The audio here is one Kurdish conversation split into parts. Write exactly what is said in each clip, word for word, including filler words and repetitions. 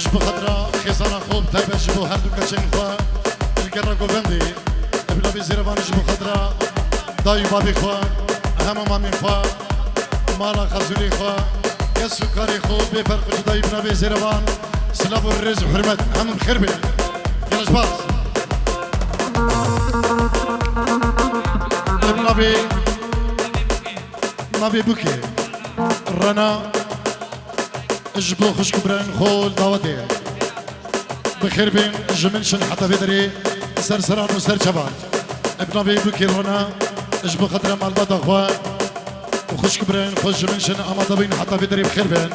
Ji bo xatira xêzana xwe, bi taybet ji bo her du keçên xwe, li gera govendê, bi navê Zêrevan ji bo xatira dayî û babê xwe, hemû mamên xwe, mala xezûrê xwe, kes û karê xwe, bê ferq û cudayî bi navê Zêrevan, silav û rêz û hurmet, hemû bi xêr bên. Gelek spas. Bi navê, navê Bûkê, Rena, ji bo xwişk û birayên xwe li dawetê ye. Bi xêr bên, ji min şin heta vê derê ser seran û ser çavan. Bi navê Bûkê Rena, ji bo xatira malbata xwe û xwişk û birayên xwe ji min şin amade bîn heta vê derê bi xêr bên.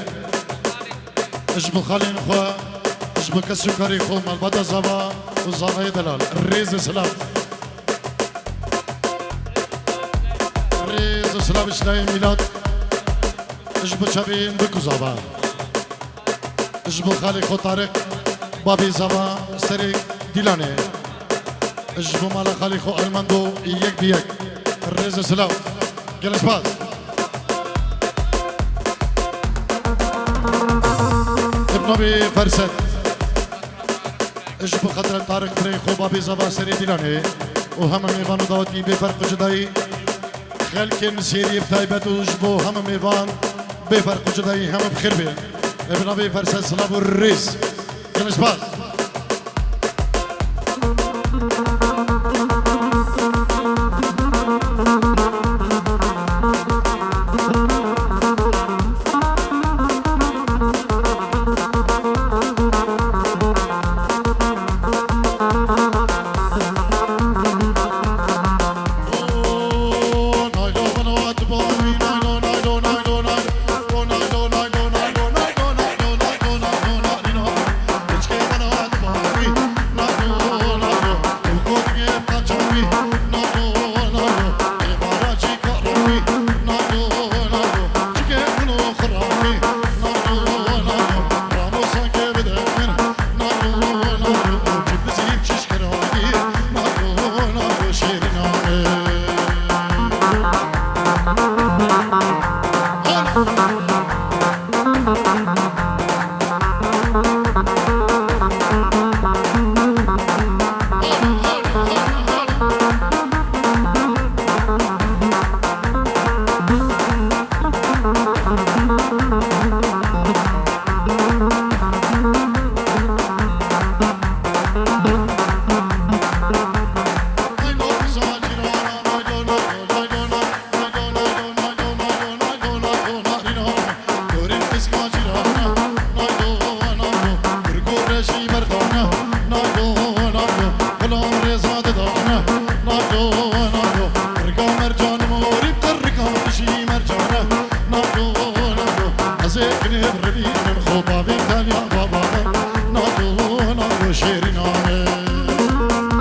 Ji bo xalên xwe, ji bo kes û karê xwe, malbata zava û zavayê delal. Rêz û silav. Rêz û silav ji nayê mîlat. Ji bo çavên bik û zava. Ji bo xalê xwe Tariq, babê zava serê Dîlanê. Ji bo mala xalê xwe Elmando yek bi yek. Rêz û silav. Gelek spas. Bi navê Ferset. Ji bo xatira Tariq birê xwe babê zava serê Dîlanê û hemû mêvan û dawetî bê ferq û cudayî. Xelkên Sêriyê bi taybet û ji bo hemû mêvan bê ferq û cudayî hemû bi xêr bên. Bi navê Ferset silav û rêz. Gelek spas.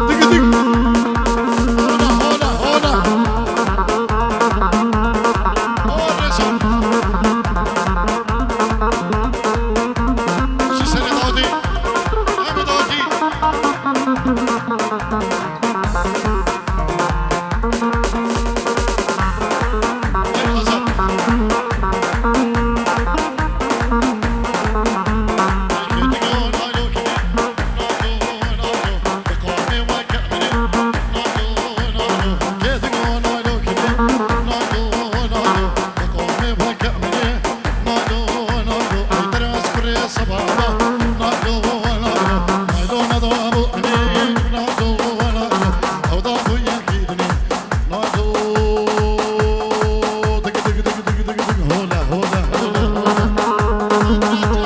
Digga, digga. Hola, hola, hola. Hola, son. Ji serê dawetê. Em dawetî.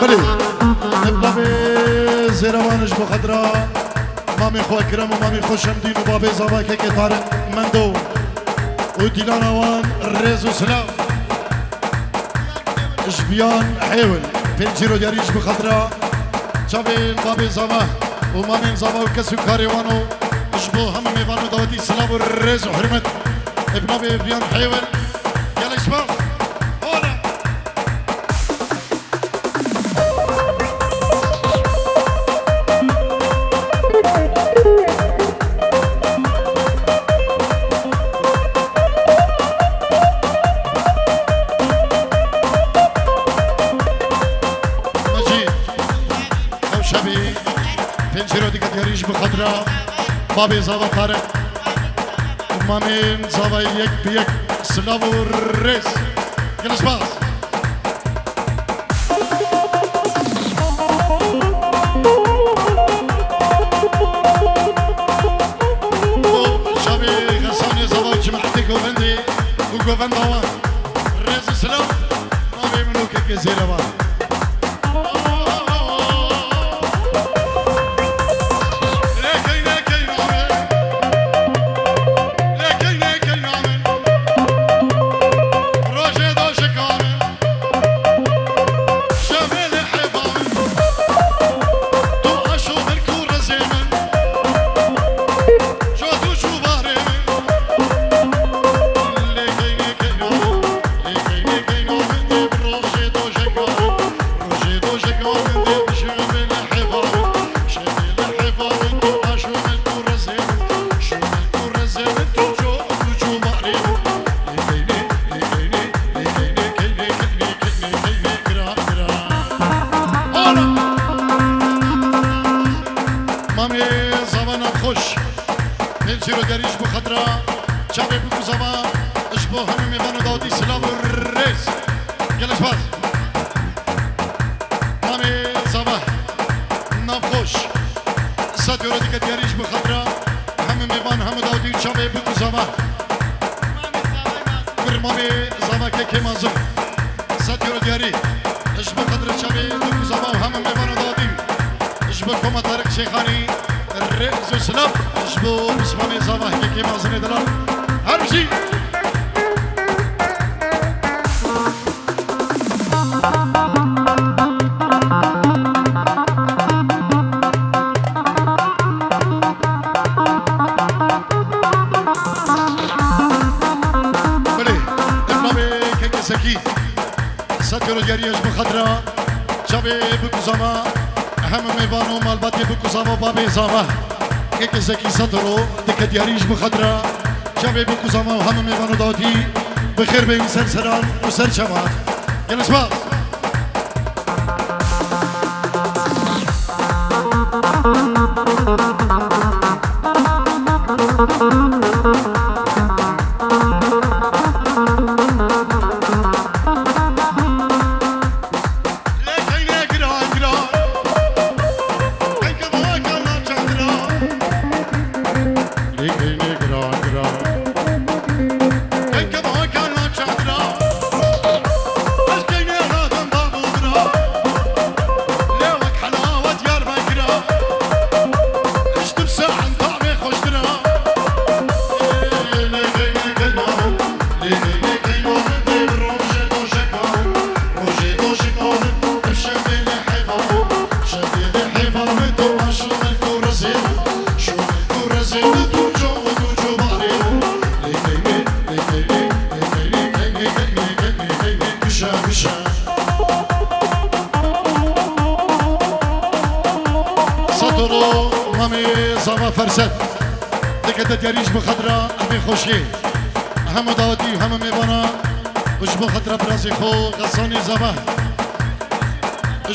Belê, ev navê Zêrevan ji bo xetira mamê xwe Ekrem û mamê xwe Şemdîn û babê zava kekê Tariq Mendo û dîlana wan rêz û silav. Ji biyan hêwin, pêncî rodyarî ji bi xatira çavên babê zava û mamên zava û kes û karê wan û ji bo hemû mêvan û dawetî silav û rêz û hurmet. Ê bi navê biyan hêwin, gelek spas. Hola. Mecîd. Şevê pêncîro dike diyarî ji bo xatira babê zava Tarek û mamên zava yek bi yek silav û rêz. Gelek spas. Şevê xesanê zava û cemaetê govendê û govenda wan. Rêz û silav navê min û kekê zêrevan. Mamê zava navxweş. Pêncîro diyarî ji bo xatira çavê bûk û zava ji bo hemû mêvan û dawetî silav û rêz. Gelek spas. Mamê zava navxweş. Sed euro dike diyarî ji bo xatira hemû mêvan, hemû dawetî û çavê bûk û zava. Bir mamê zava kekê mazin. Sed euro diyarî. Ji bo xatir çavê bûk û zava û hemû mêvan û dawetî. Ji bo koma Tarek Şêxanî rêz û silav. Ji bo pismamê zava kekê mazinê delal. Her bijî. Belê, ev navê kekê Sekî. Sed euro diyarî ji bo xatira çavê bûk û zava hemû mêvan û malbatê bûk û zava û babê zava. Kekê Sekî sed euro dike diyarî ji bo xatira çavê bûk û zava û hemû mêvan û dawetî bi xêr bêjin ser seran û ser çavan. Gelek spas. Sed euro mamê zava Ferset. Dikete diyarî ji bo xatira evê xweşiyê. Hemû dawetî û hemû mêvana û ji bo xatira birazê xwe Xesanê Zava.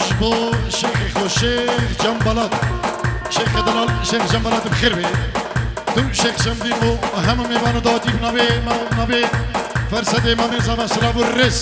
Ji bo şêxê xwe Şêx Cembalat. Şêxê delal Şêx Cembalat bi xêr bê. Tu Şêx Şemdîn û hemû mêvan û dawetî bi navê me û navê Fersedê Mamê Zava silav û rêz.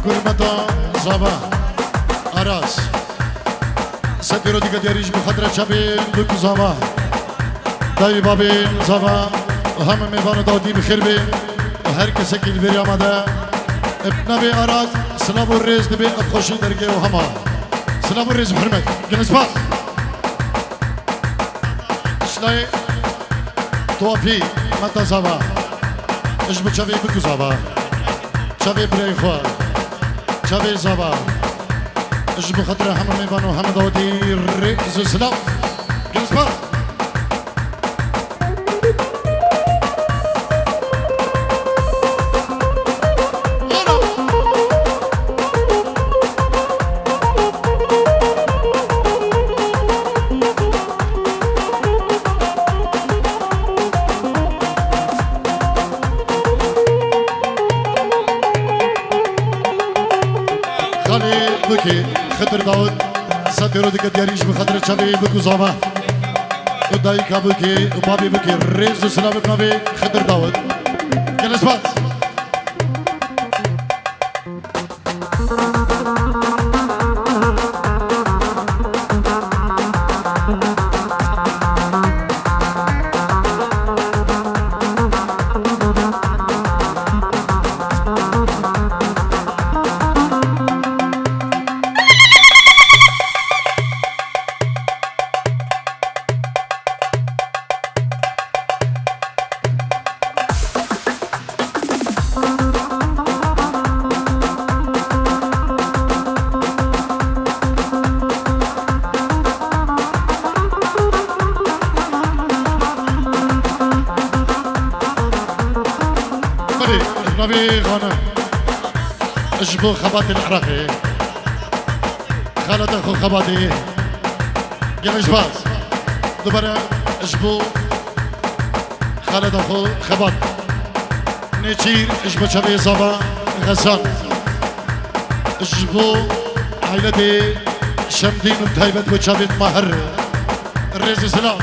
Hurmeta zava Aras. Sed euro dike diyarî ji bo xatirê çavê bik û zava. Dayî babê zava û hemû mêvan û dawetî bi xêr bê. Û her kesekî li vêrê amade. Bi navê Aras silav û rêz dibe, ev xweşî dergê û hema. Silav û rêz û hurmet. Gelek spas. Şilay Tofî, Meta Zava. Ji bo çavê bik û zava. Çavê birayê xwe. Çavê zava. Ji bo xatira hemû mêvan û hemû dawetî rêz û silav. Gelek spas. Xalê Bikê, Xidir Dawid, sed euro dike diyarî ji bo xatirê çavê bik û zava. Û dayika Bikê û babê Bikê rêz û silavê bi navê Xidir Dawid. Gelek spas. Belê, navê xanim. Ji bo xebatê li Iraqê. Xaleta xwe xebatê. Gelek spas. Dubare ji bo xaleta xwe xebat. Nêçîr ji bo çavê zava Xesan. Ji bo ailetê Şemdîn û taybet bo çavê Mahir. Rêz û silav.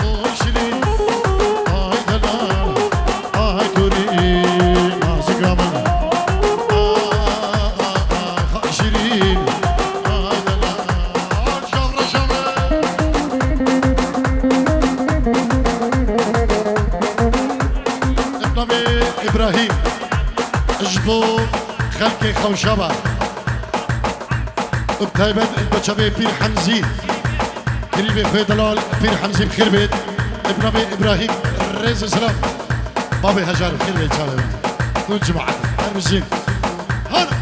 Oy şirîn, ay delal, ay kurî, nazika min. Ah, ah, ah, ah, şirîn, ay delal, şavre şavre. Navê Îbrahîm, ji bo xelkê Xewşaba. Û bi taybet bi çavê Pîr Hemzî, kirîvê xwê delal Pîr Hemzî bi xêr bêt. Bi navê Îbrahîm, rêz û silav. Babê Hejar bi xêr bêt çavê min. Û cemaet her bijîn. Hana.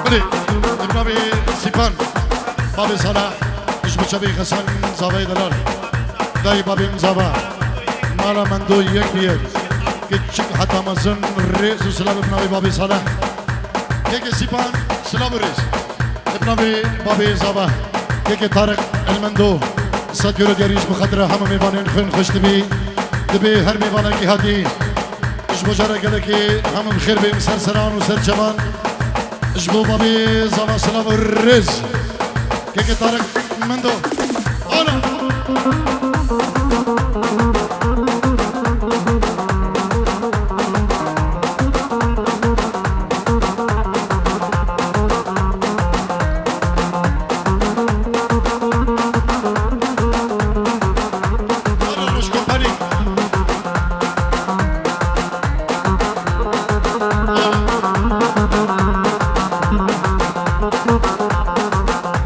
Belê, bi navê Sîpan, babê Salah, ji bo çavê Xesan, zavayê delal. Dayê babê min zava. Mala mendo yek bi yek. Kiçik heta mezin rêz û silav bi navê babê Salah. Kekê Sîpan, silav û rêz. Bi navê babê zava, kekê Tariq Elmendo, sed euro diyarî ji bo xatira hemû mêvanên xwên xweş dibî. Dibê her mêvanekî hatî. Ji bo cara gelekê hemû bi xêr bên ser seran û ser çevan. Ji bo babê zava silav û rêz. Kekê Tariq Mendo. Ana.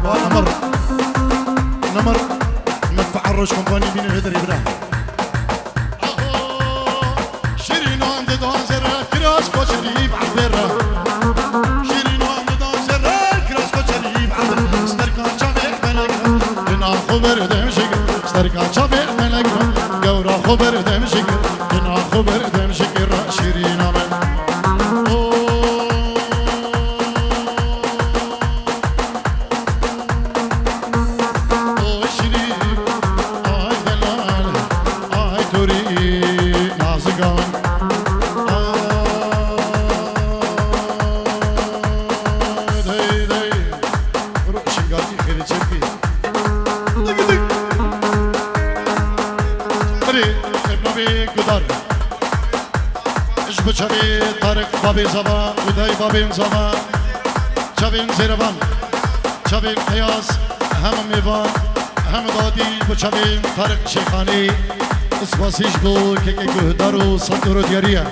Namir, namir, medfe'a Roj Kompanî bînin hêderê bira. Aho, şîrînan didan zere, kiraz koçerî behbera. Şîrînan didan zere, kiraz koçerî behbera. Sterkan çavê Berdem jigir, serka çavê melek min, gewra xwe berdem jigir, dina xwe berdem jigir, şîrîna min. O, o şîrîn, ay delal, ay torî nazika min. Ay, dey, dey. Şingalî xêrê çekî. Erê, ev navê Gudar. Ji bo çavê Tariq babê Zava û dayê babên Zava, çavên Zêrevan, çavên Qeyas, heme mêvan, heme dadî bo çavên Tariq Şêxanî. Spasî ji bo kekê guhdar û sed euro diyarî ye.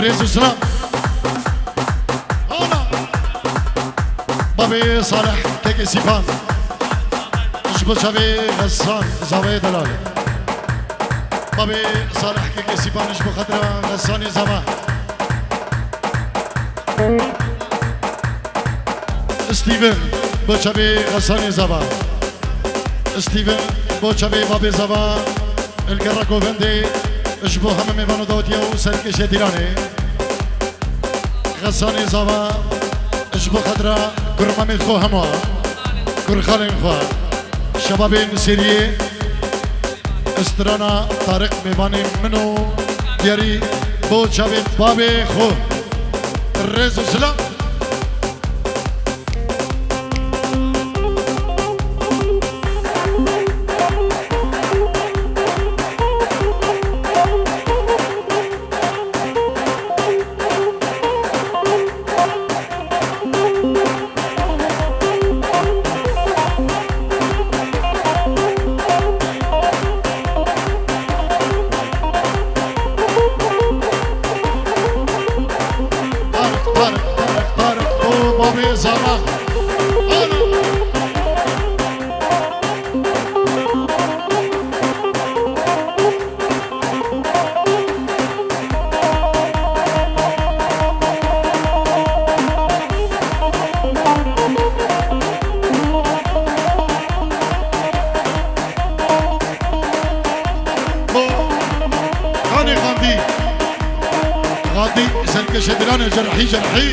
Rêz û silam. Ana! Babê Salih, kekê Sîpan. Ji bo çavê Xesan, zavayê delal. Babê Salih, kekê Sîpan, ji bo xetira Xesanê zava. Steven, bo çavê Xesanê zava. Steven, bo çavê babê zava. Li gera govendê, ji bo heme mêvan û dawetiya û serkêşê Dîlanê. Xesanê zava, ji bo xetira kurmamê xwe hema, kurxalên xwe, şebabên Sêriyê, strana Tariq mêvanê min û diyarî bo çavê babê xwe. Rêz û silam. Tarık, Tarık, Tarık, Tarık, o babê zava. Ana! Kanê Xandî. Xandî, serkêşê Dîlanê cerhî, cerhî.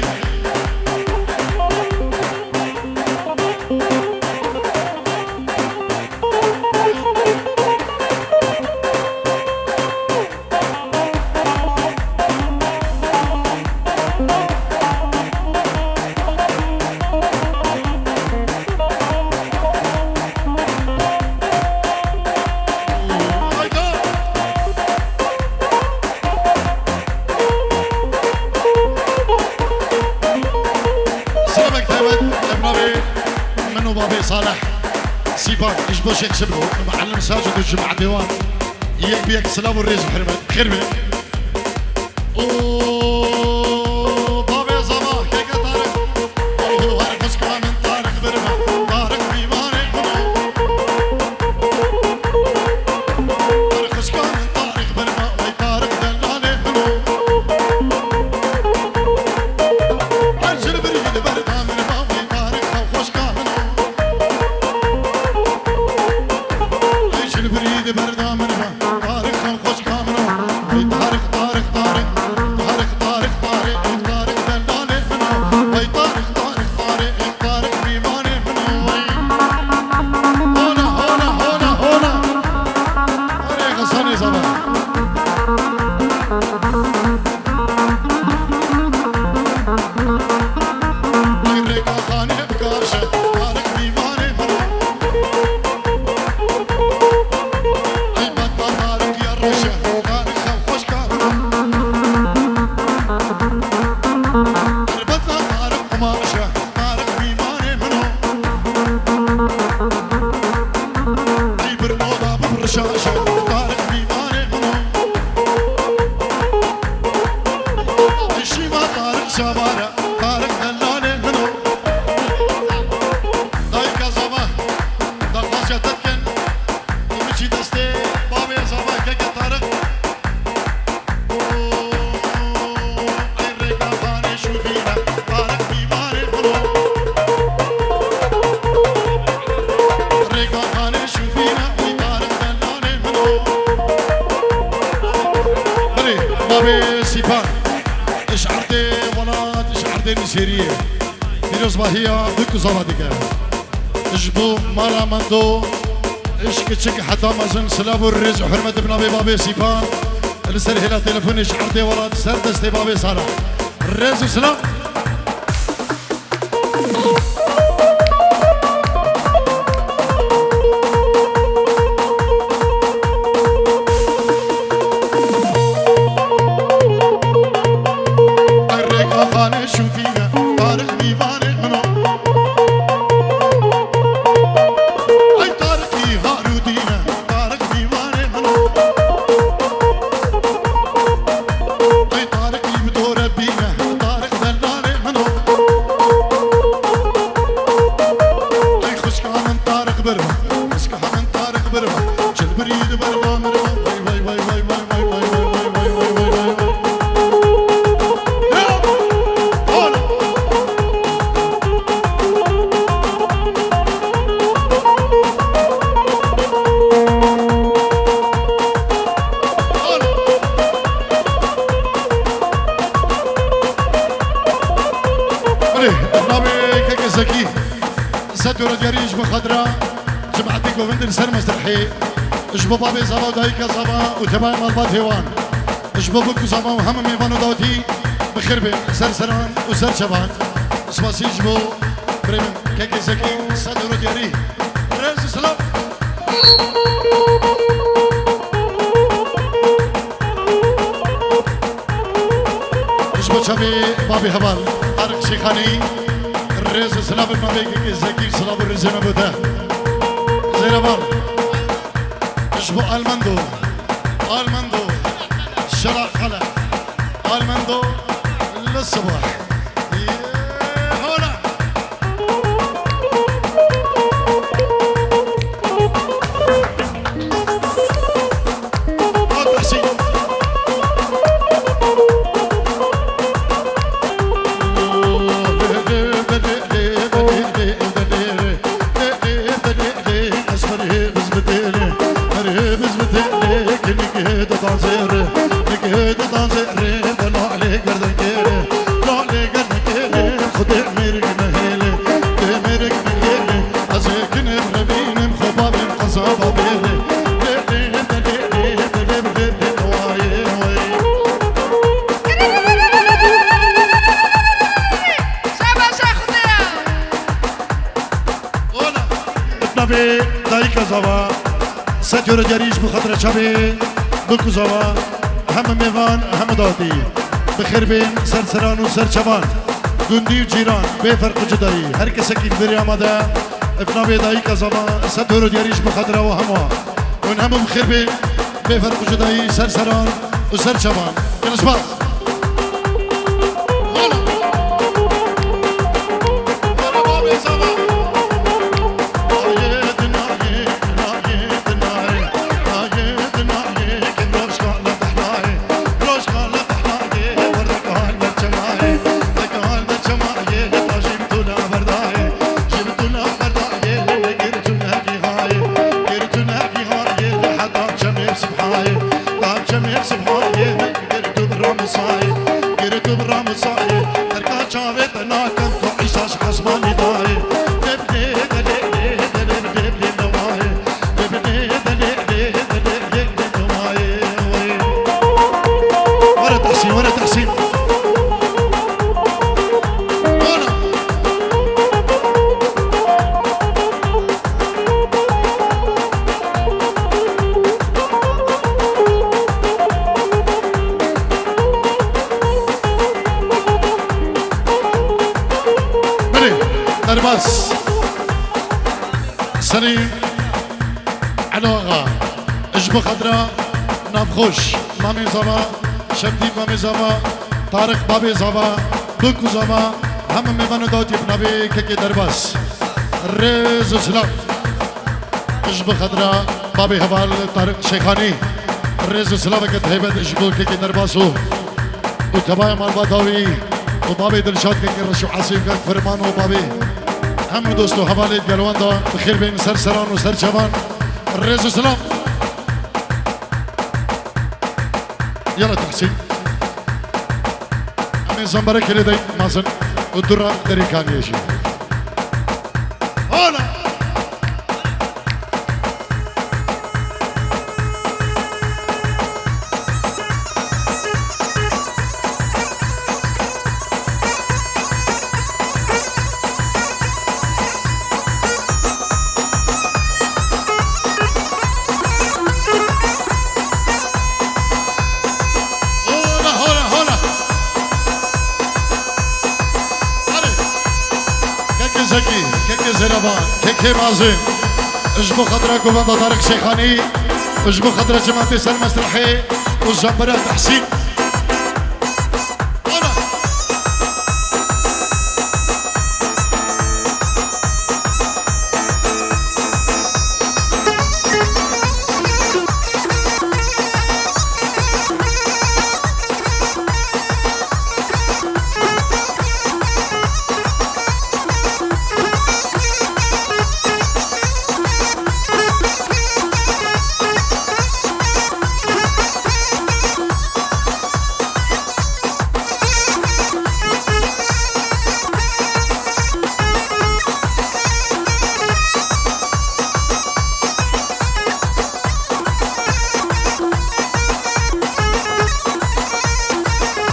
Silamek taybet, ev navê min û babê Salih Sîpan, ji bo Şêx Şiblo, Muallim Sacid û cemaetê wan. Yek bi yek silav û rêz û hurmet. Xêr be. Û bavê zava keke Tarık. Û her xwişka min Tarık birme. Tarık mîvanê xwe. Her xwişka min Tarık birme. Wey Tarık delalê xwe. Her çil birî li ber da min ba. Wey Tarık xwe xwişka min. Wey çil birî li ber da min ba. Tarık xwe xwişka min o. Ey Tarık, Tarık, Tarık. Tarık, Tarık, Tarık. Ey Tarık delalê min o. Ey Tarık, Tarık, Tarık. Ey Tarık mîvanê min o. Ey. Hona, hona, hona, hona. Erê Xesanê zava. Ey rêka xanê bikaşe. Tarık mîvanê min o. Ey Bê Sîpan, ji erdê welat, ji erdê Nîjêriyê, pîrozbahiya bik û zava dike. Ji bo mala Mendo, ji kiçik heta mezin, silav û rêz û hurmet bi navê babê Sîpan, li ser hêla telefonê ji erdê welat, ser destê babê Sala. Rêz û silav. Rêka xanê şûfî ye, Tariq mîvanê min o. Ey Tariqî Harûdîn e, Tariq mîvanê min o. Ey Tariqî bi dore bîne, Tariq delalê min o. Ey xwişka min Tariq bir, xwişka min Tariq bir. Çil birî di ber ba min ba. Vay, vay, vay. Belê, navê kekê Zekî. Sed euro diyarî ji bo xatira cemaetê govendên ser mesrehê, ji bo babê zava û dayika zava û tebayê malbatê wan, ji bo bik û zava û hemû mêvan û dawetî bi xêr bên, ser seran û ser çavan. Spasî ji bo birê min, kekê Zekî, sed euro diyarî. Rêz û silav. Ji bo çavê babê heval Tariq Şêxanî, rêz û silavê me vê kekê Zekî, silav û rêzê me bo te. Zêrevan. Ji bo Almendo, Almendo, şela xele, Almendo, li sibah. Yê hola. Navê dayika zava, sed euro diyarî ji bo xatira çavê bik û zava, hemû mêvan, hemû dawetî. Bi xêr bên ser seran û ser çavan, gundî û cîran, bê ferq û cudayî. Her kesekî li vê rêya me de, bi navê dayika zava, sed euro diyarî ji bo xatira we hemû. Hûn hemû bi xêr bên, bê ferq û cudayî, ser seran û ser çavan. Gelespas. Çavê te nakem ku îsa ji esmanî dayê. Deblê, delê, lê, delê, lê, lê, lê, lê, wayê. Deblê, delê, lê, delê, lê, lê, lê, wayê, wayê. Were Tehsîn, were Tehsîn. Ana. Belê, derbas. Selîm Elo Axa. Ji bo xatira navxweş, Mamê Zava, Şemdîn Mamê Zava, Tariq Babê Zava, Bik û Zava, hemû mêvan û dawetî bi navê kekê derbas. Rêz û silav. Ji bo xatira babê heval Tariq Şêxanî, rêz û silaveke taybet ji bo kekê derbas û, û tevaya malbata wî û babê Dilşad, kekê reş û esîv, kek Firman û babê hemû dost û hevalê gelwan da bi xêr bên ser seran û ser çavan. Rêz û silav. Yala Tahsîn. Zamberekê lê dey mezin û dura derî kaniyê jî. Hala! Hola, hola, hola. Hadi. Kekê Zekî, kekê Zereba, kekê Mazin. Ji bo xatira govenda Tarık Şeyxanî, ji bo xatira cemaetê ser mesrehê û Jambira Tehsîn. Hola.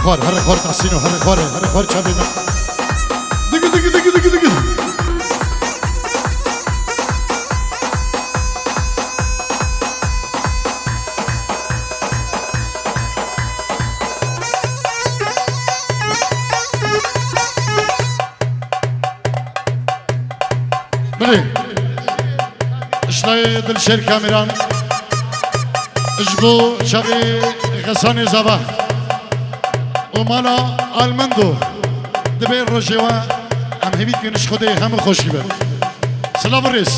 Xwar, here xwar Tahsîno, here xwar, here xwar çavê me. Digi, digi, digi, digi, digi. Bilê. Işnayê Dilşêr Kamîran. Ji bo çavê Xesanê Zava û mala Almendo. Dibê rojê we em hêvî dikin ji Xwedê hemû xweşî be. Silav û rêz.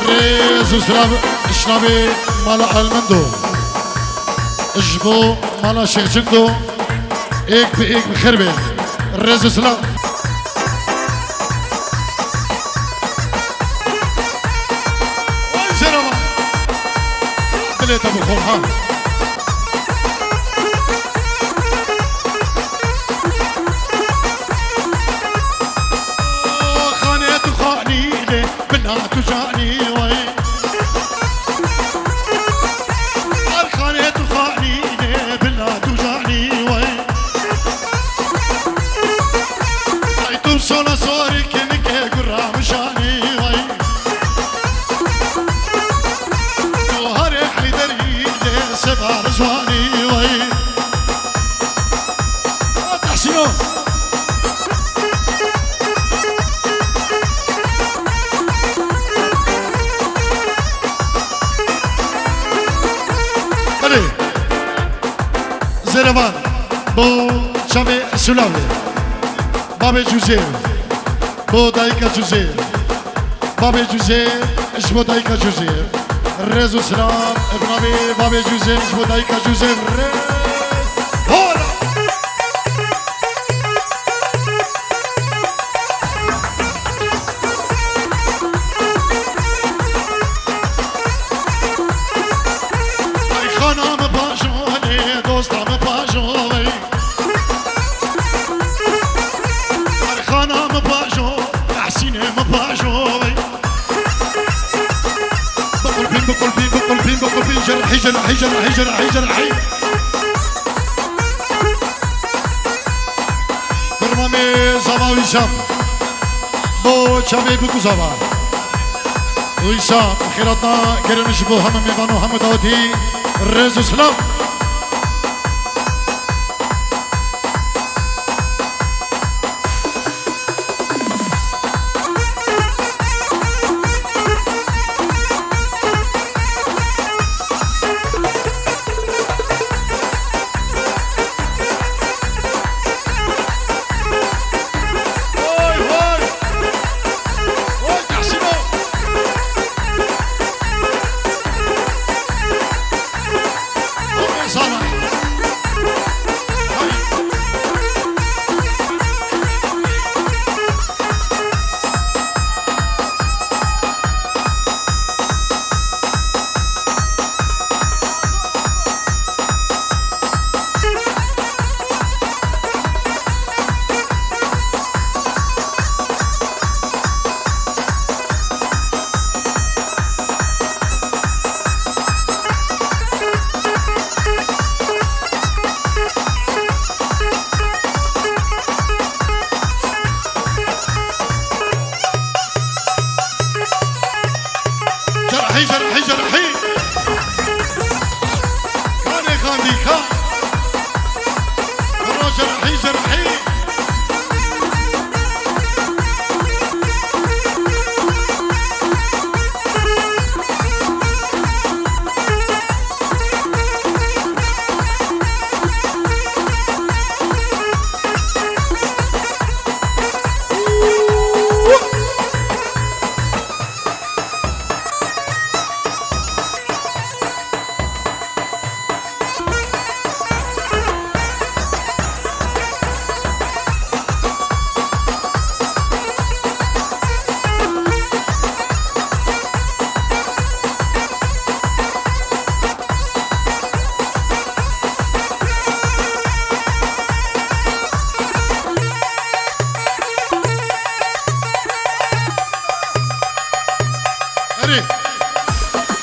Rêz û silav, şinavê mala Almendo. Ji bo mala Şêx Cindo, êk bi êk bi xêr be. Rêz û silav. Vay serama. Dilê te bi xwe ha. Xanê tu xanî lê bila tu canî wey. Arxanê tu xanî lê bila tu canî wey. Ay tu sola sorî kinike gura mişanî wey. Goharê Heyderî lê seba Rizwanî wey. Tahsîno. Belê. Zêrevan. Bo çavê Sulavê. Babê Cuzê. Bo dayika Cuzê. Babê Cuzê, ji bo dayika Cuzê. Rêz û silav, bi navê Babê Cuzê, ji bo dayika Cuzê. Rêz. Hola! Ay xana mi bajo, lê dosta mi bajo, ey. Erxana mi bajo, Tahsînê mi bajo, ey. Biqulpîn, biqulpîn, biqulpîn, biqulpîn, cerhî, cerhî, cerhî, cerhî, cerhî. Kurmamê zava Wîsam. Bo çavê biku zava. Wîsam, xêratna gerin ji bo hemû mêvan û hemû dawetî. Rêz û silav.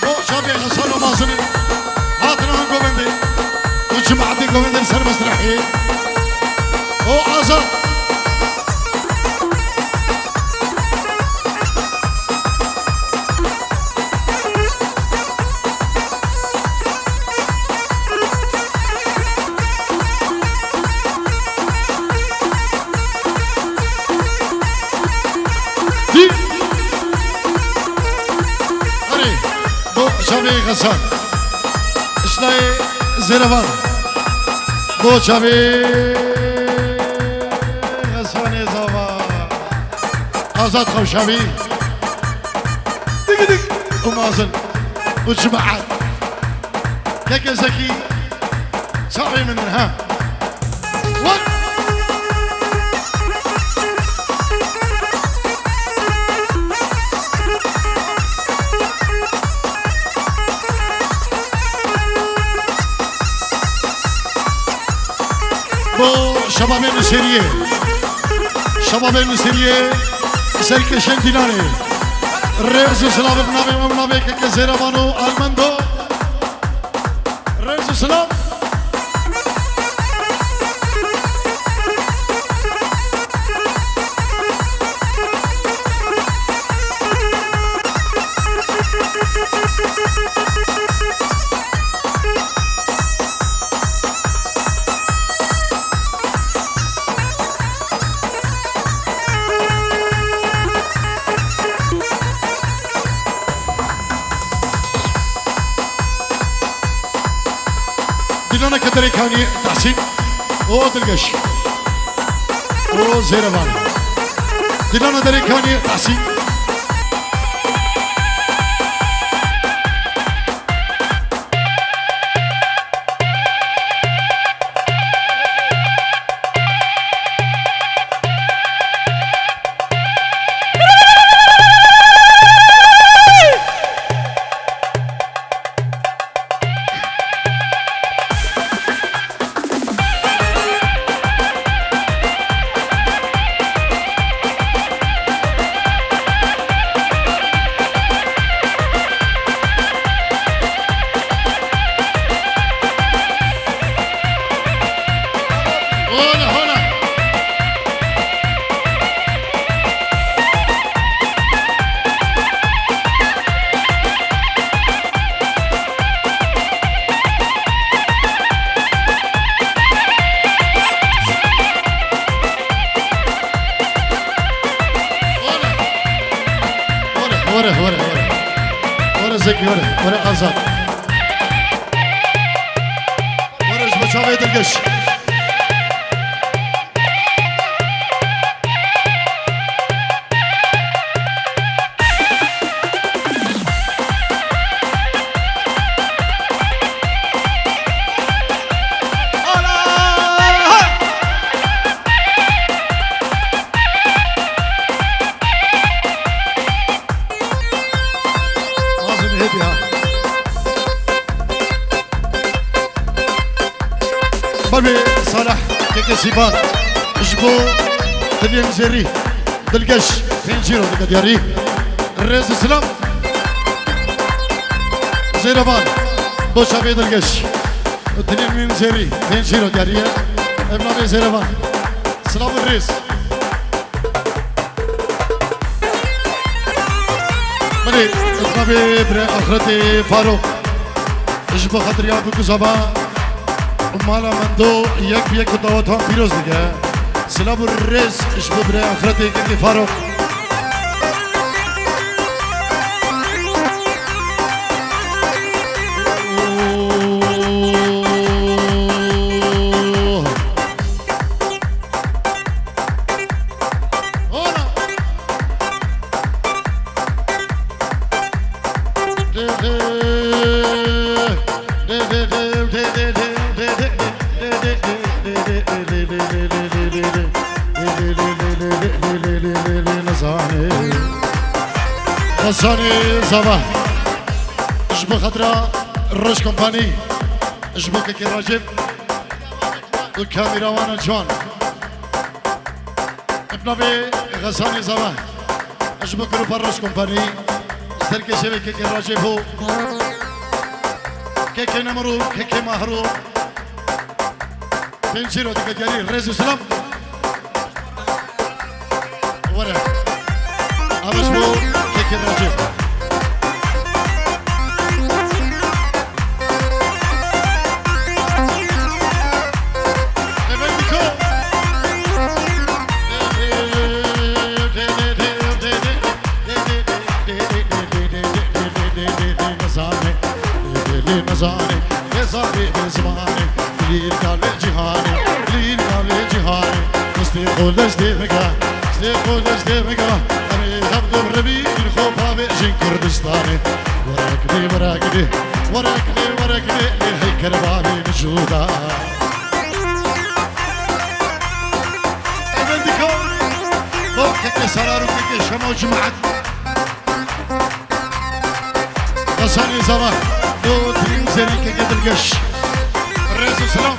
Bo çavê Xesan û Mazin hatin an govendê. Tu cemaetê govendê ser mesrehê. O Azad. Dî. Erê, bo çavê Xesan. Işnayê Zêrevan. Bo çavê Xesanê Zava. Azad Xewşavî. Dik dik. Û Mazin. Û cemaet. Keke Zekî. Çavê min in, ha. What? Bo şebabê Nûseriyê. Şebabê Nûseriyê serkêşên Dîlanê. Rêz û silavê bi navê me, bi navê keke Zêrevan û Armando. Rêz û silav. Dîlana Kederê Kanî Tahsîn û Dilgeş û Zêrevan. Dîlana Derê Kanî Tahsîn. Hola, hola. Were, were, were, were. Were Zekî, were, were Azad. Were ji bo çavê Dilgeş. Lazim hêdî ha. Bavê Salih, keke Sîban, ji bo Diliyên Zêrî, Dilgeş, pêncî ro dike diyarî. Rêz û silav. Zêrevan, bo çavê Dilgeş. Diliyên Zêrî, pêncî ro diyarî ye. Ev navê Zêrevan. Silav û rêz. Belê, ez navê birê axretê Farok. Ji bo xatir ya bûk û zava û mala mendo yek bi yek bi dawetan pîroz dike. Silav û rêz ji bo birê axretê kekê Farok. Xesanê Zava. Ji bo xatira Roj Kompanî, ji bo kekê Racib û kamîrawana ciwan. Bi navê Xesanê Zava. Ji bo grupa Roj Kompanî. Serkê şevê kekê Recep ho. Kekê Nemro, kekê Mahro. Pêncîro dike diyarî rêz û silam. Were. Ev ji bo kekê Recep. Evendîko. Nizane, lê nizane, nizane, nizane, nizane, nizane, lîr kalê cîhanê, lîr kalê cîhanê, destê xwe destê min ke, destê xwe destê min ke, em ê hev du ribîn xwe pavêjin Kurdistanê. Werekdê, werekdê, werekdê, werekdê, lê hey kerbabê min cuda. Evendîka, bo kekê Salar û kekê Şema û cemaet. Hasan Zava, bo Dilîn Zerî kekê Dilgeş. Rêz û silam.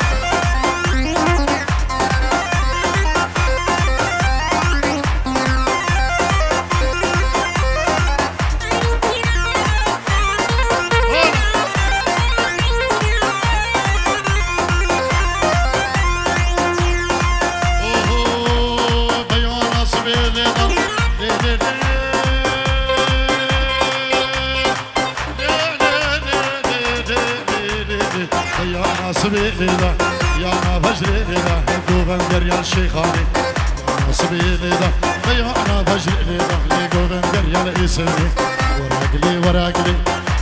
Ya nasibê lêla, ya navajrê lêla, hevdu venderyan Şêxanê. Ya nasibê lêla, ya navajrê lêla, lê govender ya lê êsevê. Were gilê, were gilê,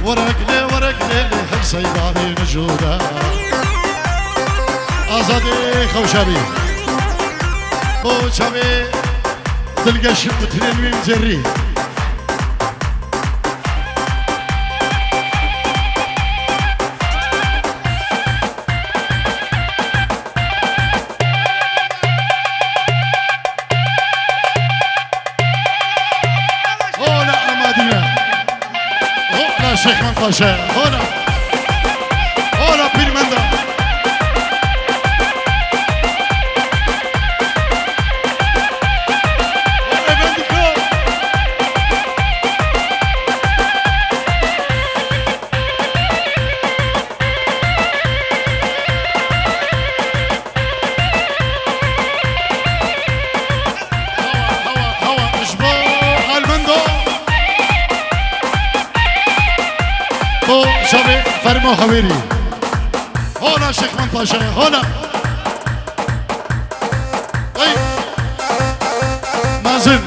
were gilê, were gilê, lê her sey bavê nicuda. Azadê xewşabî. Bo çavê Dilgeş û Tilên wî zerrî. Hola Amadine. Hola Şêxman Paşa. Hola. Hola Pîrmenda. Hawa, hawa, hawa, ji bo Almendo. Bo şevê fermo hewêrî. Hola Şêxman Paşa, hola. Ey! Mezin,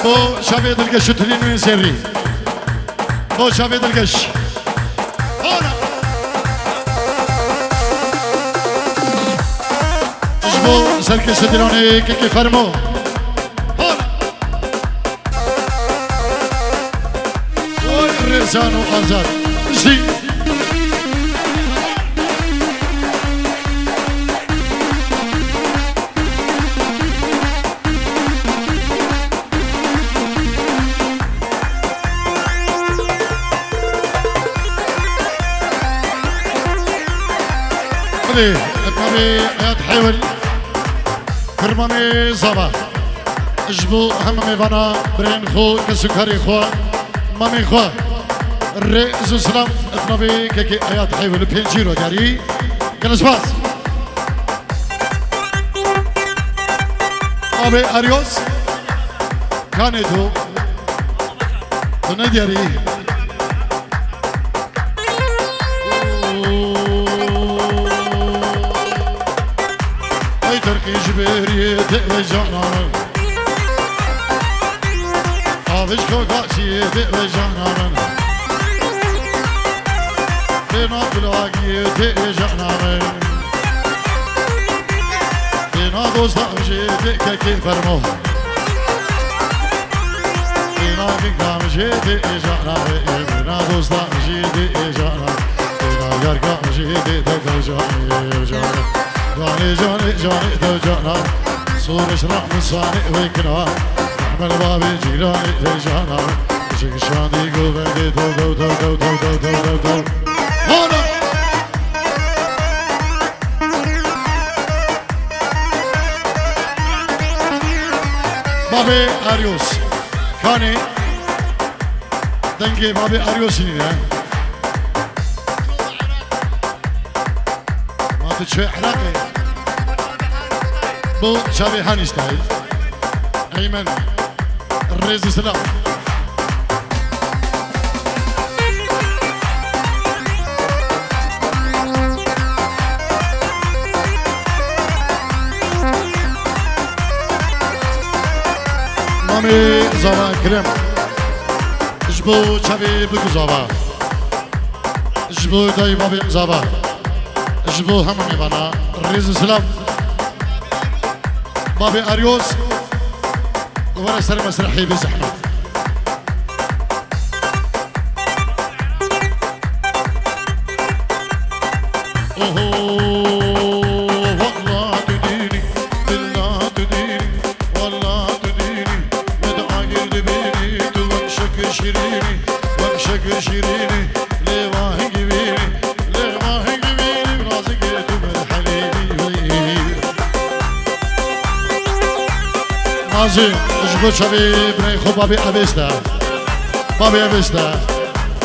bo şevê Dilgeş û Tilîn wê serî. Bo şevê Dilgeş. Hola! Ji bo serkê Sedirane kekê fermo. Hola! Oy Rêzan û Azad. Jî. Belê, ev navê Hayat Hewil. Kurmanê Zava. Ji bo hemî mêvana, birên xwe, kes û karê xwe, mamê xwe. Rêz û silam, ev navê kekê Hayat Hewil pêncî ro diyarî. Gelek spas. Abi Arios. Kanê tu. Tu ne diyarî. Ey Tirkî ji beriyê te ve cana min. Avij kokaçiyê te ve cana min. Bêna kulagiyê te ve cana min. Bêna dosta mijê te kekê fermo. Bêna ginga mijê te cana ve. Bêna dosta mijê te cana. Bêna yarga mijê te te te canê canê. Canê canê canê te cana. Soreş ra misanê wekina. Rahmel babê cîranê te cana. Jigşandî govendê to to to to to to to to to. Hana! Babê Arios. Kanê. Dengê babê Eryosînî ne? Ma tu çi Iraqê? Bu çavê Hani style. Eymen. Rêz û silav. Mamê Zava Kerem. Ji bo çavê Bikû Zava. Ji bo dayê babê Zava. Ji bo hemû mêvana. Rêz û silav. Babê Eryos. Were ser mesrehê bê zehmet. Oho, wallah tu dînî, billah tu dînî, wallah tu dînî, min agir dibînî, tu wek şekir şirînî, wek şekir şirînî, lê va hingî vînî, lê va hingî vînî, nazikê tu min helînî wî. Mazin, ji bo çavê birayê xwe babê Evêste. Babê Evêste.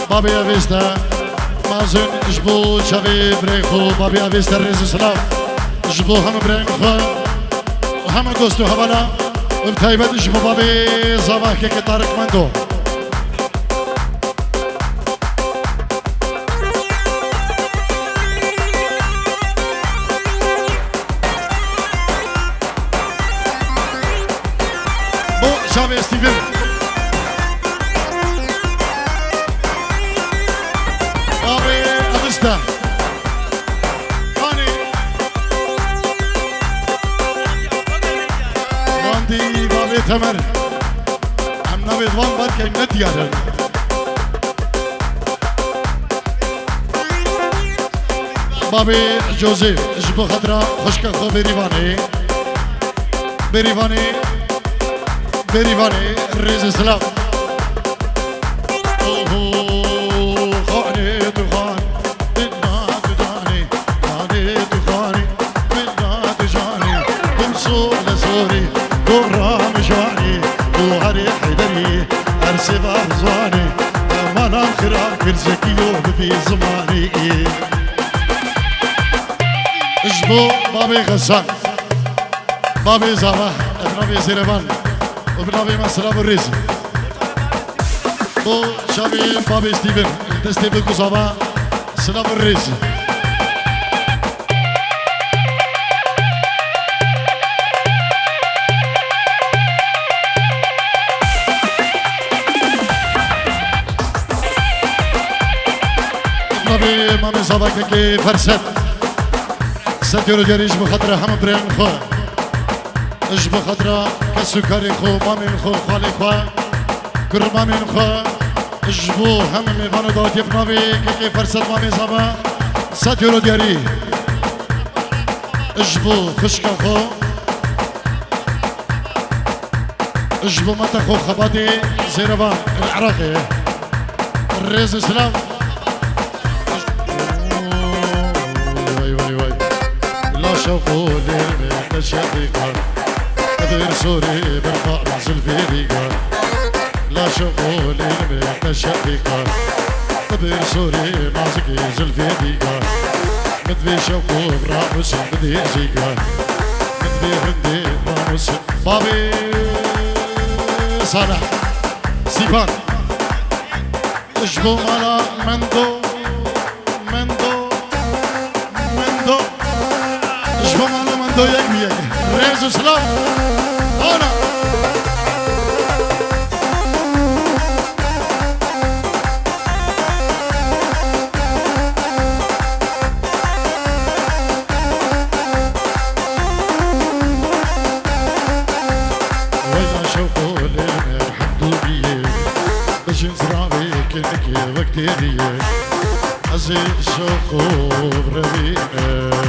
Babê Evêste. Mazin, ji bo çavê birayê xwe babê Evêste rêz û silav. Ji bo hemû birayên xwe, hemû dost û hevala, û bi taybet ji bo babê Zava Keke Tarık Mendo. Bo çavê Stîvin. Babê Evêste. Anî. Wandî babê Temer. Em navê wan bar keyn ne diyar in. Babê Joseph, ji bo xatira xwişka xwe Bêrîvanê. Bêrîvanê, Bêrîvanê, rêz û silav. Oho, xanê tu xan, dinna tu danê, xanê tu xanê, dinna tu janê, bim sole sorî, gora mi janê, tu herê heyderî, ersê va zwanê, emanan xira kir zekî yo bibî zimanê. Ji bo babê Xesan, babê Zava, bi navê Zêrevan û bi navê me silav û rêz. Bo çavê babê Stîvin, destê Bikû Zava, silav û rêz. Navê mamê Zava Kekê Ferset. Sed euro diyarî ji bo xatira hemû birayên xwe. Ji bo xatira kes û karên xwe, mamên xwe, xalê xwe, kurmamên xwe. Ji bo hemû mêvan û dawetiyê bi navê Kekê Ferset mamê Zava. Sed euro diyarî. Ji bo xwişka xwe. Ji bo meta xwe xebatê Zêrevan li Iraqê. Rêz û silav. Vay, vay, vay. La şewq û lêmê te şeqîqan. Qibir sorê berqa zilfê dîgan. La şewq û lêmê te şeqîqan. Qibir sorê nazikê zilfê dîgan. Min divê şewq û ramusin bidê zîgan. Min divê hindê ramusin. Babê Salih. Sîpan. Ji bo mala Mendo, Mendo, Mendo. Ji bo mala Mendo yek bi yek. Rêz û silav. Ana. Weyna şewq û lêmê hemdû biyê, bijin ziravê kinikê wek têriyê. Ez ê şewq û revî me.